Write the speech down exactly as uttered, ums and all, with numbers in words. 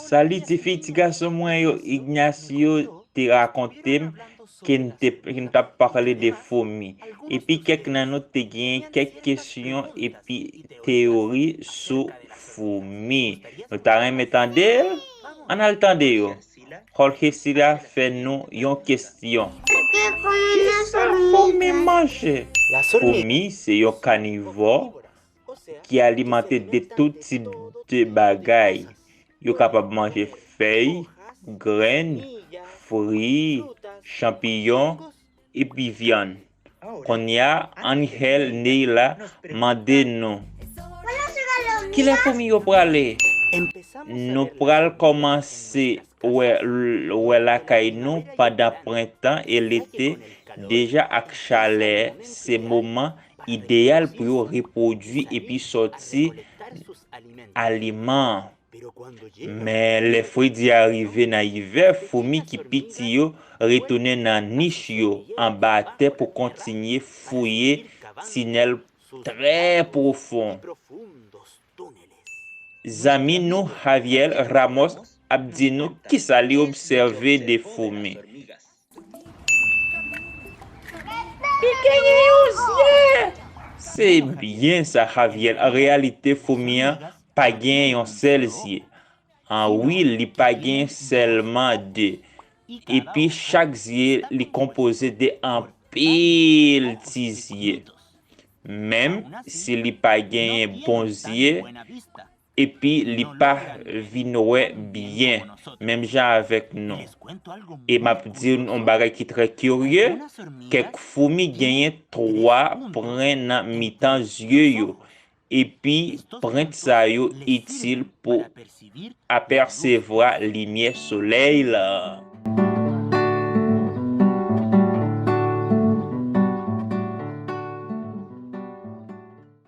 Sa li ti fi, ti gason mwen yo, Ignacio te rakonte m ke n te, ke n t ap pale de fomi. Epi kèk nan nou te genyen kèk kesyon epi teyori sou fomi. Nou ta renmen tande l? Ann al tande yo. Jorge Sila fè nou yon kesyon. Kisa fomi manje? Fomi se yon kanivò ki alimante de tout tip de bagay. Yo kapab manje fèy, grenn, fri, chanpiyon, epi vyann. Kounye a, Angel Neila mande nou, kilè fomi yo prale? Nou pral kòmanse wè, wè lakay nou pandan prentan e lete. Deja ak chalè, se moman ideyal pou yo repwodui epi sòti aliman. Men lè fredi a rive nan ivè, foumi ki piti yo retounen nan nich yo anba tè pou kontinye fouye tinèl trè pwofon. Zanmi nou Javier Ramos ap di nou kisa li obsève de foumi. Li genyen yon zye! Se byen sa, Javier. An reyalite, foumi an pa genyen yon sèl zye. An wi, li pa genyen sèlman de. Epi chak zye li konpoze de anpil ti zye. Menm si li pa genyen bon zye, epi li pa vin wè byen, menm jan avèk nou. E m ap di nou yon bagay ki trè kirye, kèk foumi genyen twa pwen nan mitan zye yo, epi pwent sa yo itil pou apèsevwa limyè solèy la.